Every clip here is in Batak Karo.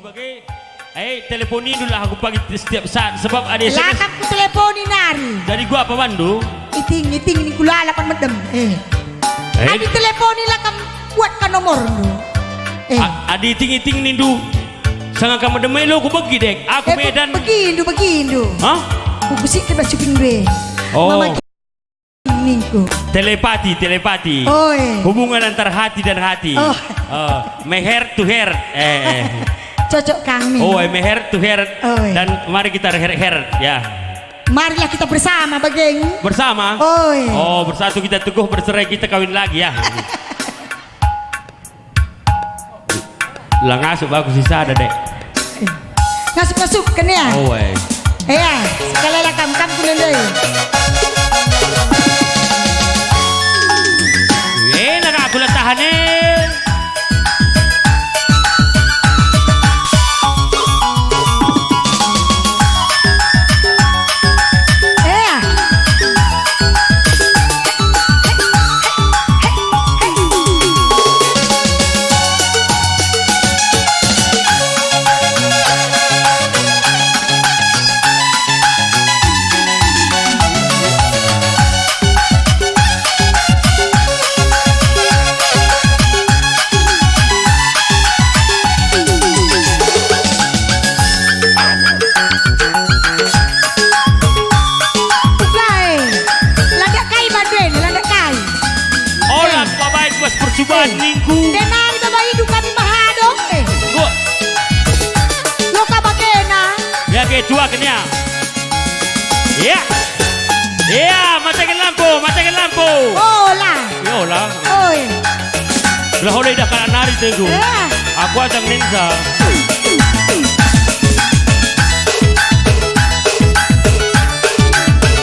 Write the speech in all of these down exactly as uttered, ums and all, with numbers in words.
Bage, eh, teleponindu lah aku pagi setiap saat, sebab ada S M S. Lakap ku teleponi nari. Jadi gua apa bandu? Iting, iting, ningku lalap kan medem. Eh. Eh. Adi teleponi lah kam buat ka nomorndu. Eh. A-, adi iting-iting nindu sanga kam medem, elo ku begi, Dek. Aku Eh, ku Medan. Begindu, begindu. Hah? Ku kusik ke bas cuping due. Oh. Mama ningku. Telepati, telepati. Oi. Hubungan antar hati dan hati. Oh. Eh, meher to her. Eh, eh. Cocok kami. Oh, eh, meher to her. Oi. Dan mari kita her-her, ya. Marilah kita bersama, Bageng. Bersama? Oi. Oh, bersatu kita teguh, bercerai kita kawin lagi, ya. La ngasup aku si sada, Dek. Ngasup-ngasup kan ya? Oh, eh. Ya, sekali lah kam, kam ku nendai. Eh, lah aku lah tahan, eh. Eh. Uga e. Landak kai bandu enda, landak kai? Ola, eh. Babai tuas percubaan, eh, ningku. Denari babai idu kami mahado. Eh. Enggo. Lo ka bagena. Ya, ke, tuaken ya. Ya. Ya, mataken lampu, mataken lampu. Ola. Ya, ola. Oi. Lah, ola idah kalak nari, Teguh. Eh. Aku ajang ninja.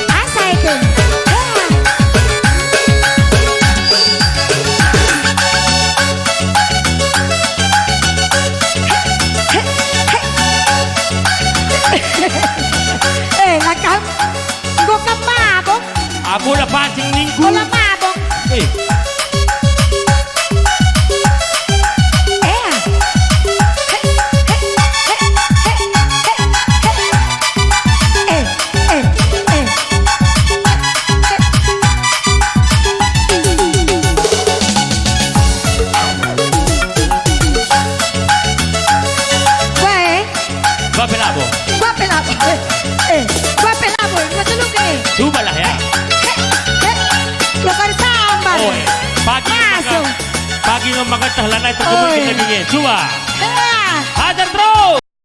Asa itu. Eh. Eh, lah kam. Enggo kam mabok. Aku la pancing ningku. Ola mabok. Eh. Eh. Eh, eh, eh. Wae. Gua pe labo. Gua pe labo. Eh, eh, gua pe labo. Gua seluk ini. Cobalah ya. He, he. Lo kari sambar. Oh, eh. Pagi Masuk. Makan, pagi makan teh lanai terkubur Oi. Kita dingin. Coba. He.